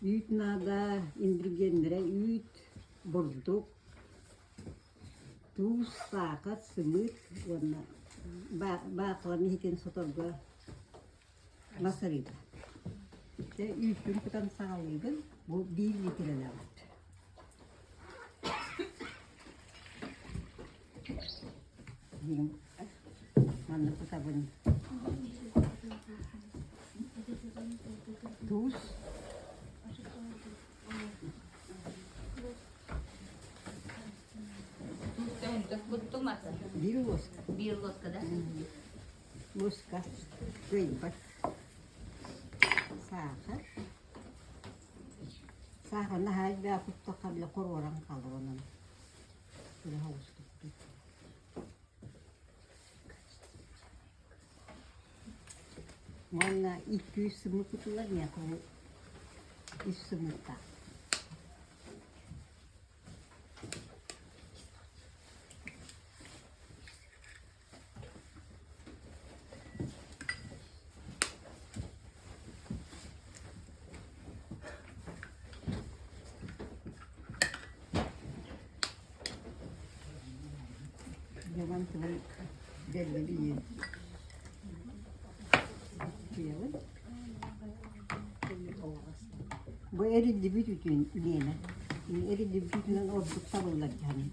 Үүт наада, ингредиеннэрэ үүт, бурдук, туус, саахар, сымыыт уонна баахыланы иһитин соторго мас арыыта. Дьэ үүппүн кутан саҕалыыбын, бу биир литрэлээҕит. Манна кутабын туус Биир луоска. Биир луоска, да? Луоска. Кыайбат. Саахар. Саахар наһаа элбэх куттахха бile хоруоран хаалар онон. Уонна икки-үс сымыыт кутуллар миэхэ ол үс сымыыттаах. Дьабан тылын дэлби Белый. Бу эриллибит үтүөн миэнэ. Эриллибит үтүнэн ордук табыллар дьаһанын.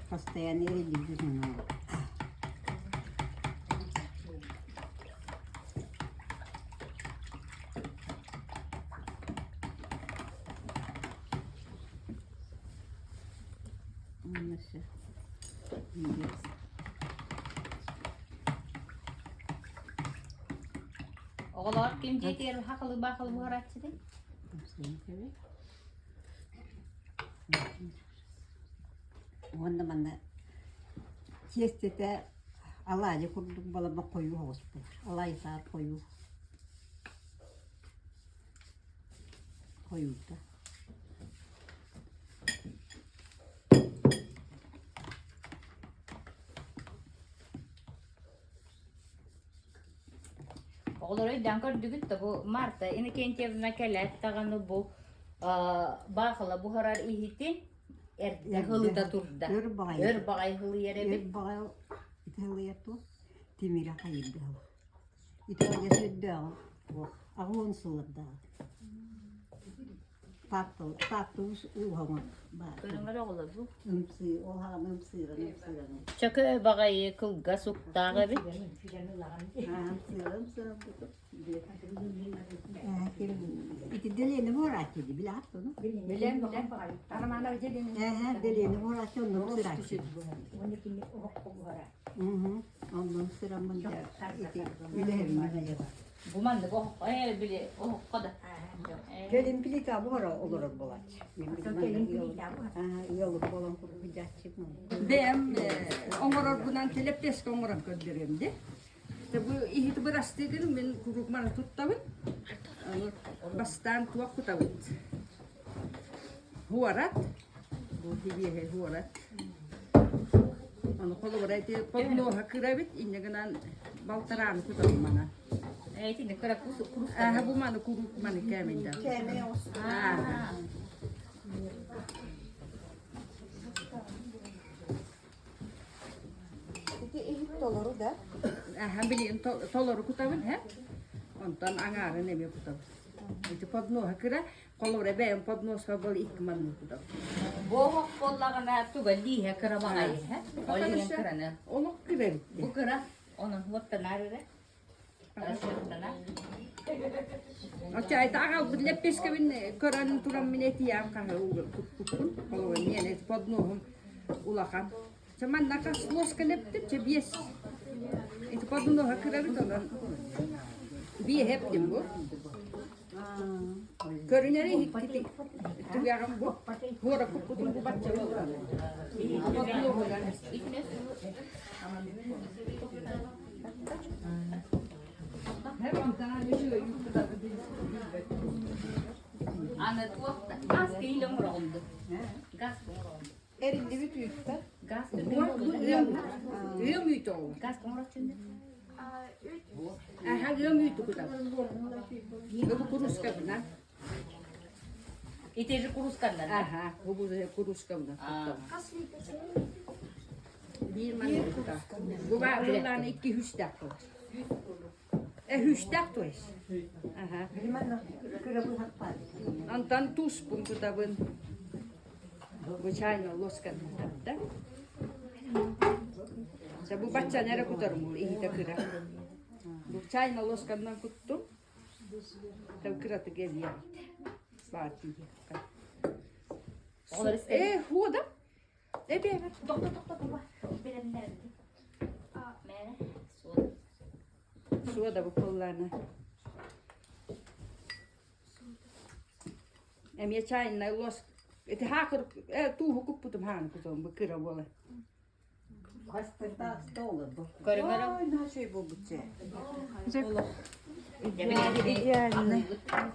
Постоянно эриллибит үтүнэн Оҕолоор ким дьиэтигэр хахылы-баахылы буһарааччыный? Уонна манна тиэстэтэ алаадьы курдук балаба хойуу оҕус буолар. Алаайытаар хойуу. Хойуута. Оҕолор өйдөөн көрдүгүт да бу Марта Иннокентьевна кэлээт даҕаны бу баахыла буһарар иһитин эрдэ һылыта турда. Өр баҕайы. Өр баҕайы һылыйар эбит. Өр баҕайы ити һылыйар туох тимирэ хайырда һыла. Ити адьас өрдөөҕү аҕыс сыллардааҕы. Тааттабыс ууһаҥа баар. Көрүҥэр оҕолор бу. Ымсыы, ол хаҕана ымсыыран ымсыыран. Чөкө баҕайы кылгас уктаах эбит. Ымсыыран ымсыыран Ити Дэлиэни буорааччы дии, билэҕит ону? Билэн билэн. Ээ, Дэлиэни буорааччы оннук сырааччы. Оннук сыраммын дьэ ити үлэһэбин Бу маннык оһоххо, ээ били оһоххо да. Кэлин плита буһара олорор буолааччы. Ыалым буолан курдук Бэйэм оҥорорбунан лэппиэскэ оҥорон көрдөрүөм дии. Бу иһити бырастыыгын мин куруук маны туттабын. Бастаан туох кутабыт? Хуорат. Бу сибиэһэй хуорат. Ону холобура ити подноһа кырабит, инньэ гынан балтарааны кутабын мана. Итини кыра курус Ааһа бу маны куруук маны кээмэйдэ. Кээмэй оҥостуу. Ааһа. Ити иһит толору да? Аха билигин толору кутабын һэ. Онтон аҥаарын эмиэ кутабын. Ити подноһа кыра, холобура бэйэм подноска был икки маннык кутабын. Бу оһох буоллаҕына туга лииһэ кыра баҕайы һэ. Ол иһин кыраны. Олох кыра эбит. Бу кыра. Онон уоттанаар эрэ. Расчеттана. Оччо аҕалбыт лэппиэскэбин көрөн туран мин этиэм хаһы куппуппун. Холобура миэнэ подноһум улахан. Чэ манна хас ложка лэптим, чэ биэс. Ити подноһа кырабыт онон биэһэ эптим бу. Көрүнэри иһиккити түгэҕим бу. Хуора куппутум бу бачча буолла. Подноһунан. Аны туох газ киһи оҥороҕун Газ оҥороҕун. Эриллибит үүттэ. Газ Ыам үүтэ ол. Газ оҥороччун. Аха ыам үүтү кутабын. Бу куруускабына. Ити же куруусканнан. Аха, бу куруускабына куттабын. Биир маннык кутар. Бу бааллаан икки хүстээх буолар. Хүстээх то есть. Аха. Антан туспун кутабын. Бу чайно ложканы кутабын да. Бу баччаны эрэ кутарым ол иһитэ кыра. Бу чайно ложканан куттум. Кыратык эбиэ. Баар тиийиэххэ. Э, хуода. Эбиэ. Тохто, тохто, куба. Билэмнэр. Мэ, суода. Суода бу колланы. Эмиэ чайнай лос ити хаакыр тууһу куппутум хааны кутуом бу кыра буола. Көрүҥ эрэ. Идеально. Так.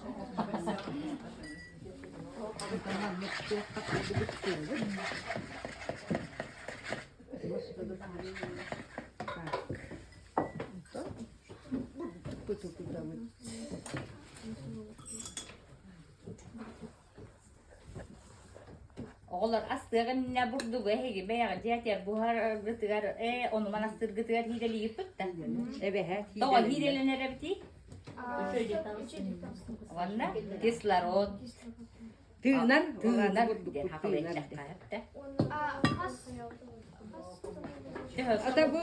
Буту кутабыт. Оҕолор астыаҕа иннинэ бурдугу эһиги бэйэҕит дьиэтигэр буһаргытыгар ээ онуман астыыргытыгар хиидэлиигиппит да. Эбэһэ Тоҕо хиидэлэнэр эбитий? Уонна кислород Тыынар, тыынар бурдук диэн хахалыы тыынар. эттэххэ. Ата бу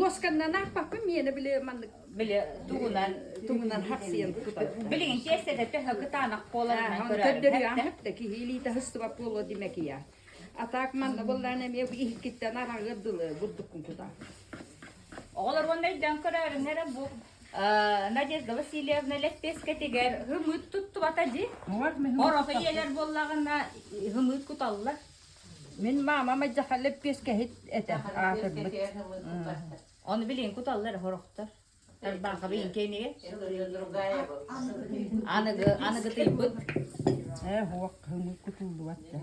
лосканнан аахпаппын миэнэ били маннык Били тугунан тугунан хахсыйан кутар. Билигин тиэстэтэ төһө кытаанах буоларынан Көрдөрүөн хөптө киһи илиитэ хыстыбат буолуо димэкийа. Атаак манна буоллаан эмиэ бу иһиккиттэн араҕыар дылы бурдуккун кутар. Оҕолор уонна өйдөөн көрөөрүҥ эрэ бу Надежда Васильевна лэппиэскэтигэр һымыыт туттубата дии. Орох ийэлэр буоллаҕына һымыыт куталлар. Мин маама мадьаха лэппиэскэһит этэ аатырбыт. Ону билигин куталлар хорохтор. Тарбаахы билин кэнигэ. Аныгы аныгы тыйбыт. Ээ хуох һымыт кутуллубат да.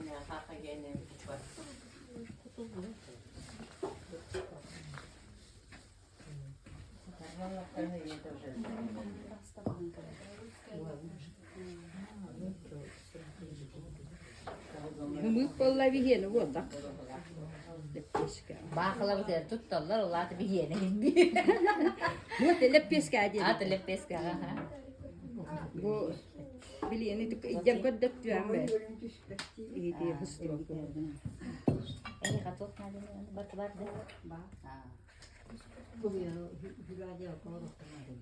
Һымыт буолла биһиэнэ буоллах. Лэппиэскэ. Баахылабытыгар тутталлар, ол аата биһиэнэ иһин. Вот лэппиэскэ диэн. Аата лэппиэскэ, аха. Бу билиэни иддьэн көрдөттүөм бэ. Иһити хыстыбат. Эһиэхэ туох нааданы бар бар да?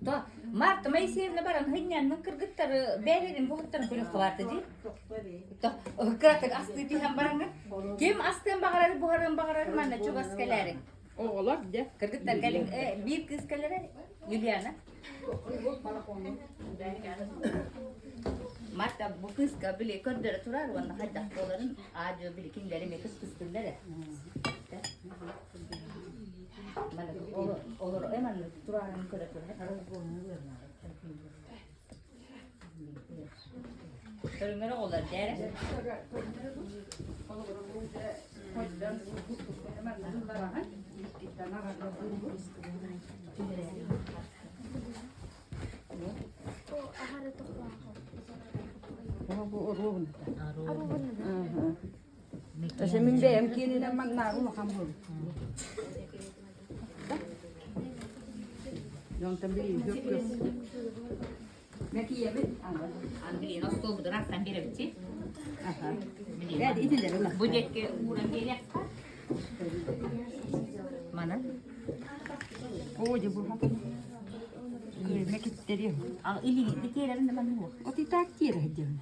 То Марта Моисеевна баран хынньаннын кыргыттары бээлэрин буһуттарын көрүөххэ баарта дии. То кыратык астыы түһэн бараҥҥын. Ким астыан баҕарар буһарыан баҕарар манна чугас кэлээриҥ. Оҕолор дьэ. Кыргыттар кэлиҥ биир кыыс кэлэрэ Юлиана. Марта бу кыыска били көрдөрө турар уонна хайдах буоларын аа-дьуо били кинилэри эмиэ кыстыстыллар ээ. Олор эманны турарын көрө турар. Көрүҥнэр оҕолор дээрэ. Мин бэйэм киэнинэн маннааҕы улахан буолбут. Дьонтон билиим көп Мэкиебит Андрей, остуолбутун астан биэрэбит Бэт итилер Бу диэки ууран биэриэххэ. Манан. О, дьэ бу Мэкиттерием. Ал илиҥ тиэрэрин да манны От и так тиэрэ диэн.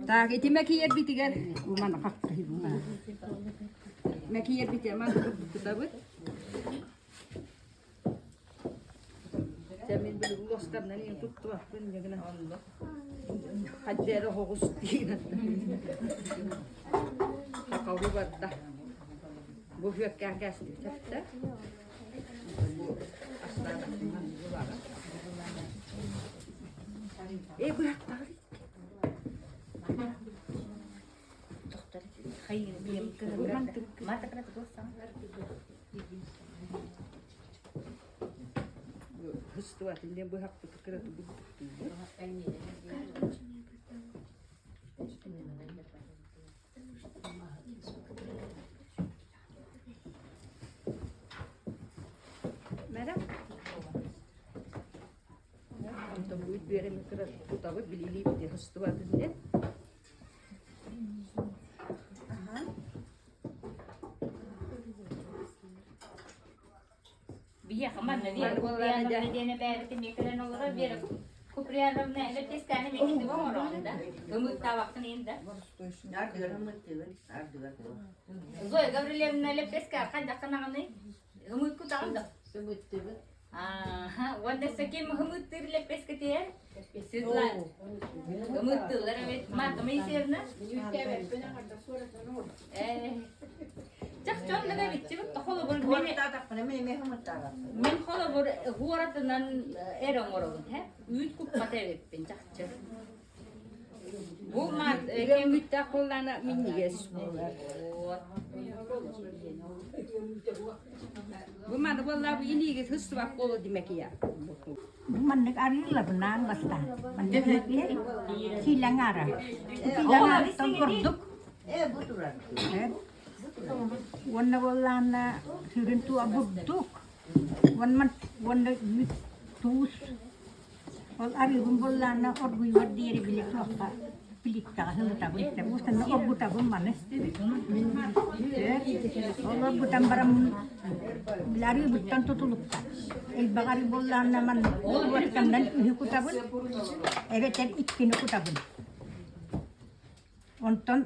Так, ити мэкиербитигэр маны хахтыһыбын. Мэкиербитигэр маны кутабыт. Дьэ мин били луостарынан иин туттубаппын дьэ онно. Хаддера хоҕус диин. Хакауру барда. Бу хүөккээн кээстибит эптэ. Бу астаабаттынан булара. Э быһахтаҕыр Тохтор хайын биэм кыһыгар. Мата кыра туох саҥа. Хыстыбатын диэн быһахпыт кыраты бурдуктуубут. Мэрэ? Онтон бу үөрэммит кыра тутабыт билиилиибит хыстыбатын диэн. Биһиэхэ манна Вера Куприяновна диэн эбээбит эмиэ кэлэн олорор. Вера Куприяновна эбэтиэстээн эмиэ китигэ оҥороҕун да? Ымыыттаабаккын иһин да? Ардыгар ымыттыыбын, ардыгар Зоя Гаврильевна лэппиэскэ хайдаххынаҕыный? Ымыыккутаҕын да? Ымыттыыбын. Ааха, уонна ким ымыттыыр лэппиэскэтигэр? Светлана. Ымыттыыллар эбит. Марта Моисеевна? Чахчы оннук эбитчи холобур мин холобур куоратынан эр оҥоробун һэ үүт куппат эбиппин чахчы бу маат Үүттээх буоллаана минньигэс буолар. Бу маны буоллаа бу илиигит хыстыбат буолу димэкия. Маннык арыылабынаан бастаан. Маннык сиилэҥ аара. Сиилэҥ аарыттан курдук. Э, бу турар. Уонна буоллаана сүрүн туа бурдук. Уонна уонна үүт туус. Ол арыыбын буоллаана оргуйугар диэри били туохха плиткаҕа сылытабын. Уустанна оргутабын маны. Ол оргутан баран били арыыбыттан тутулукта. Элбэх арыы буоллаана маннык уоттанан үһү кутабын, эбэтэр иккини кутабын. Онтон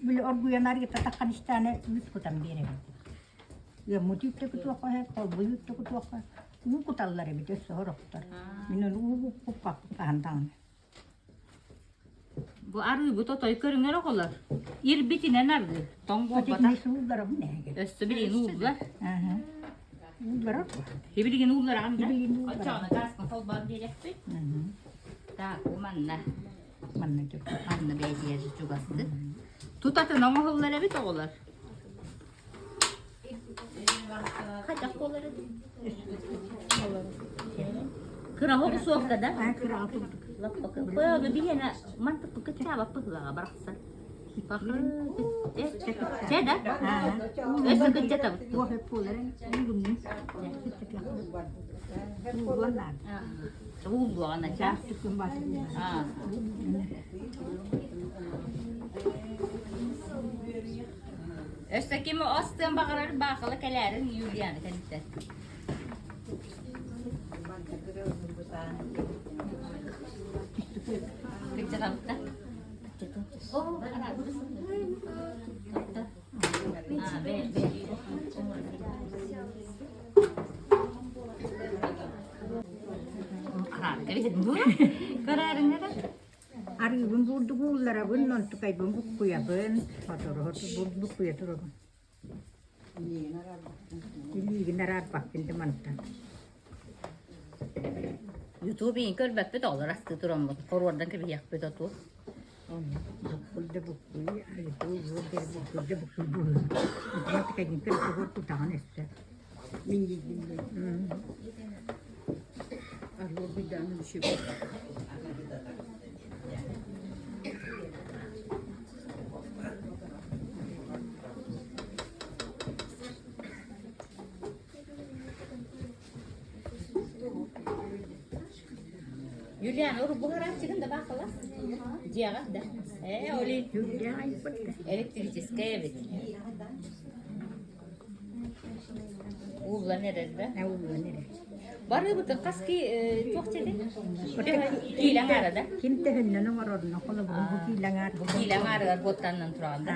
били оргуйан арыыта таххан истэҕинэ үүт кутан биэрэбин. Ыаммыт үүттэ кутуохха сөп, холбуй үүттэ кутуохха. Уу куталлар эбит өссө сорохтор. Мин ону уу куппаппын хаһан даҕаны. Бу арыыбыт отой көрүҥэр оҕолор. Ирбитинэн арыы, тоҥ буолбатах. Уулларабын эһэгэ. Өссө билигин ууллар. Уулларар. Билигин ууллараҕын да? Оччоҕуна гааскын холбоон биэриэхпит. Так, бу манна. Манна дьэ. Манна бэйэтигэр чугастык. Тутатын оҥоһуллар эбит оҕолор. Хайдах буолар эбит? Кыраһа охсуохта да? Кыраҕа турдук. Лаппакы. Биһиэнэ мантык кыччаабаппыт барахсан. Чэ да? Өссө кыччатабыт. Туох эп буолар уулуннун. Уулуон наада. Ууллуоҕана ча. Түккүн баатын. Өссө ким астыан баҕарар баахыла кэлээрин Юлиана кэнниттэн. Кыччатабыт да? Арыыбын бурдук уулларабын, онтукайбын буккуйабын, сотору буккуйа турабын. Илиигин араарбаппын да мантан. Ютуб иин көрбөппүт оҕолор астыы тураммыт хоруордан кэбиһиэхпит оту. Буккуй да буккуй, арыытыы буккуй да буккуй буолуо. Онтукайгын көрө тутаҕын өссө. Мин диибин Арыгыйдааны үшүбүт. Юлиана, урут буһарааччыгын да баахала? Дьиэҕэ да. Ээ, оли электрическэй эбит. Ууллан эрэр да? Ууллан эрэр. Барыыбытын хас ки туох дьиэти? Киилэ аҥаара да? Ким төһөннөн оҥорорун холобурун бу киилэ аҥаар. Бу киилэ аҥаарыгар буоттанан тураҕын да?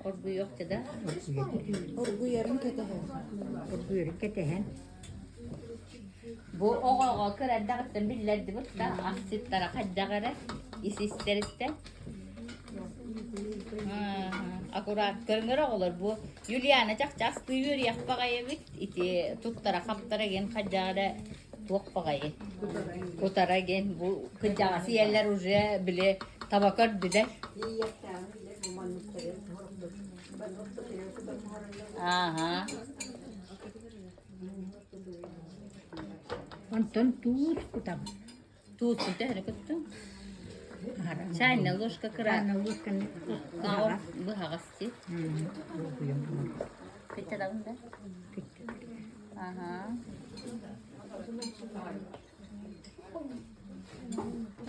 Оргуйуохча да? Оргуйарын кэтэһэн. Оргуйарын кэтэһэн. Бу оҕоҕо кыра эрдэҕиттэн биллэрдибит да асчыттара хайдах эрэ ис-истэриттэн. Аккурат көрүҥэр оҕолор бу Юлиана чахчы астыы үөрүйэх баҕайы эбит. Ити туттара хаптара диэн хайдах эрэ туох баҕайы кутара диэн бу кырдьаҕас ийэлэр уже били таба көрдүлэр. Ааһа. Онтон туус кутабын. Туутун төһөнү куттуҥ? Чайная ложка кыра. Чайная ложканы быһаҕас. Быһаҕас дии. Кыччатабын да? Аха.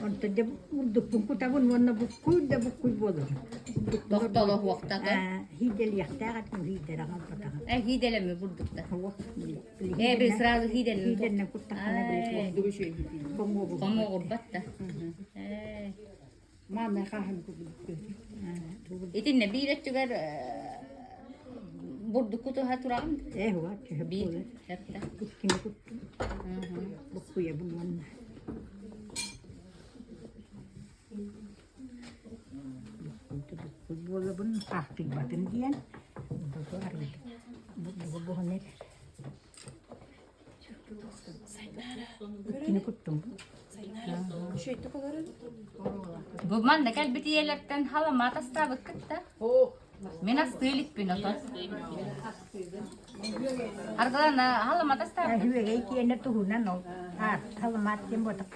Онтон дьэ бурдукпун кутабын уонна буккуй да буккуй буолар. Тохтолоһуохтата. Хиидэлиэхтээх этим хиидэрэ хаалбатаҕым. Э, хиидэлэмми бурдукта. Э, били сразу хиидэлин Хиидэннэн куттаххына били Бурдугу үчүгэй хиитиин. Хомуогурбат да. Э. Мааннай хааһын курдук. Итиннэ биир өттүгэр бурдук кутуһа тураҕын Э, уа, төһө биир буолар. сөптө. Иккини куттум. Буккуйабын уонна. Буккуй буолабын, хаахтыйбатын диэн. Бу арыйдым. Бу буһан эрэр. Иккини куттум. Бу манна кэлбит ийэлэртэн халамаат астаабыккыт да? Мин астыы иликпин отон. Аргылана халамаат астаабыккыт? Үөгэй киэнэ туһунан ол. Халамаат диэн буотах.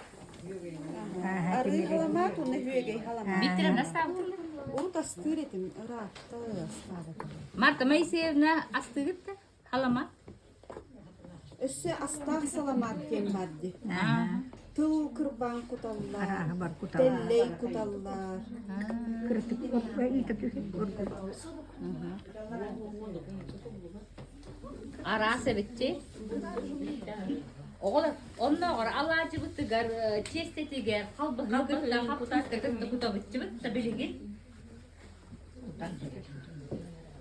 Арыы халамаат уонна үөгэй халамаат. Биттирэн астаабытым. Урут астыыр этим, ыраатта астаабатым. Марта Моисеевна астыыгыт да? Халамаат? Өссө астаах саламаат диэн баар дии. Тыл кырбаан куталлар, тэллэй куталлар. Араас эбитчи. Оҕолор оннооҕор алаадьыбытыгар, чиэстэтигэр халбаһыгытта, хаппыыстагытта кутабытчыбыт да билигин.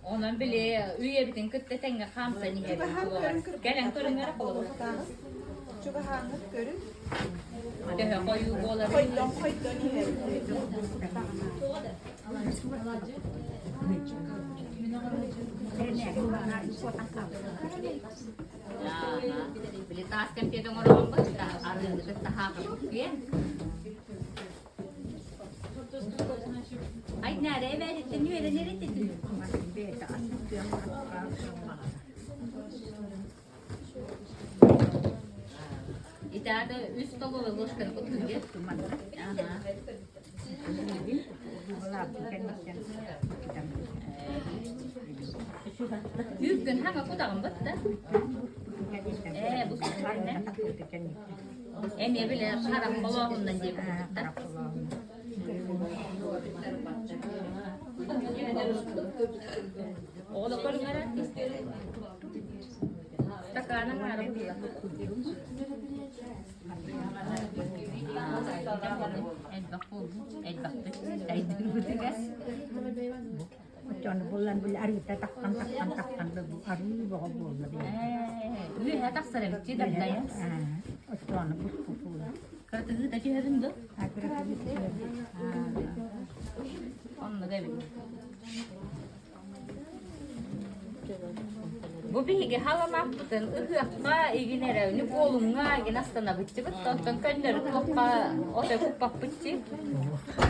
Онон били үйэбитин кытта тэҥҥэ хаамсан иһэбит буолар. Кэлэн көрүҥ эрэ холобур. Чугаһааҥҥыт көрүҥ. Төһө хойуу буолар. Хойдон хойдон иһэр. Били таас кэмпиэт оҥороҕун быста арыыны кытта хаахырбыт Ай нээрэ эбээриттэн үөрэнэр этитин. Итаада үс столовой ложканы куттун диэ. Үүргүн хаҥа кутаҕын бытта. Ээ, бу Эмиэ били харах холооһуннан диэбит курдуктар. Оҕолор көрүҥ эрэ. Стакана маара буолла. Элбэх буолбут, элбэхтик айдырбытыгар. Оччону булан били арыыта таххан таххан таххан да бу арыы боҕо буолла били. Үөһэ тахсар эбит дагдайа. Оччону буспутула. Кыратыгыта түһэрин да? Оннук эбит. Бу биһиги халамааппытын ыһыахха игин эрэ Ньукуолуҥҥа игин астанабытчыбыт, онтон көннөрү туохха отой куппаппытчы.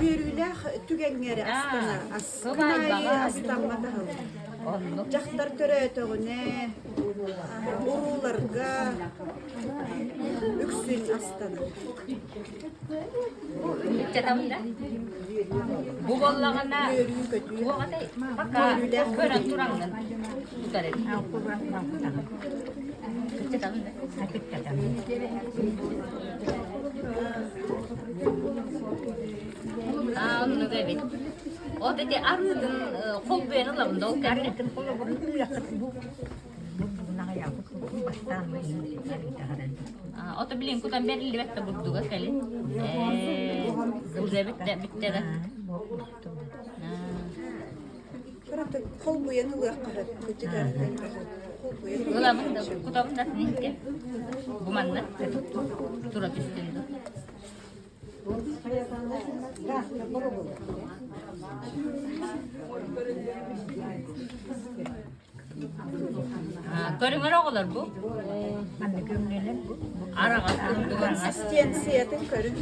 Үөрүүлээх түгэҥҥэ эрэ астанар ас. Күн аайы астаммат аһылык. Оннук. Дьахтар төрөөтөҕүнэ, урууларга үксүн астанар. Ыччатабын да? Бу буоллаҕына Үөрүү-көтүү. туох этэй? Пока көрөн тураҥҥын тутар эбит. Ыччатабын да? Аа, оннук эбит. От ити арыытын холбуйан ылабын да ол кэннэ. Арыытын холобурун ыахыт бу Ото билин кутан бериллибэт да бурдуга кэлин. Ээ, уже бүттэ бүттэ да. Кыраты холбуйан ылыахха сөп. Кыдьык арыытын холбуйан Ылабын да, кутабын да синихке. Бу манна тура түстүн дуу. Көрүҥэр оҕолор бу. Араҕас курдук аҥас. Консистенциятын көрүн.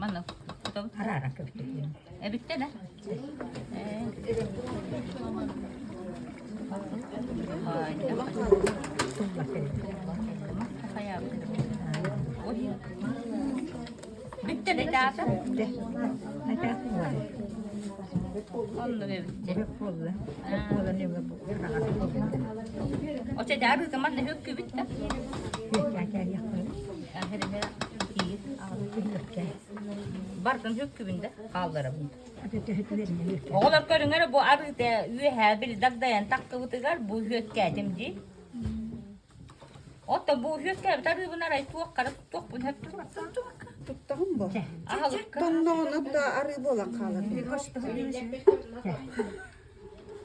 Манна Эбиттэ да? Бүттэ да даата? Онно бүттэ. Оча даарыыта манна хөккү бүттэ. Бартын хөккүбүн да хаалларабын. Оҕолор көрүҥ эрэ бу арыыта үөһээ били дагдайан таххыбытыгар бу үһүөккээтим дии. Оттон бу үһүөккээбит арыыбын арай туоххара туохпун Туттаҕым бу. Аһылыкка. Тоҥноҕуна да арыы буолан хаалар.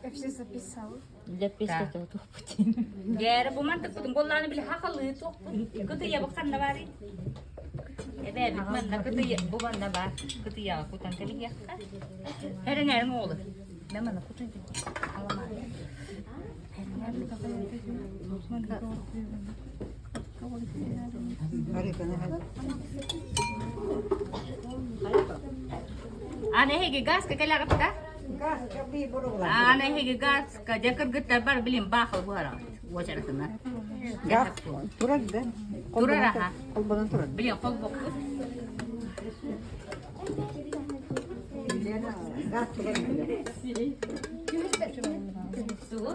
Я все записала. Дьээрэ бу мантыкпытын буоллаҕына били хахалыы туохпун. Кытыйа бу ханна баарый? Эбээбит манна кытыйа бу манна баар. Кытыйаҕа кутан кэбиһиэххэ. Эрэнээриҥ оҕолор. Мен манна кутуйдум. Аны эһиги газка кэлэҕит да? Аны эһиги газка дьэ кыргыттар бар билин баахыл буһараҕыт уочаратынан. Газ турар да. Турар аха. Холбонон турар. Билин холбоккут. Газ турар. Сугу.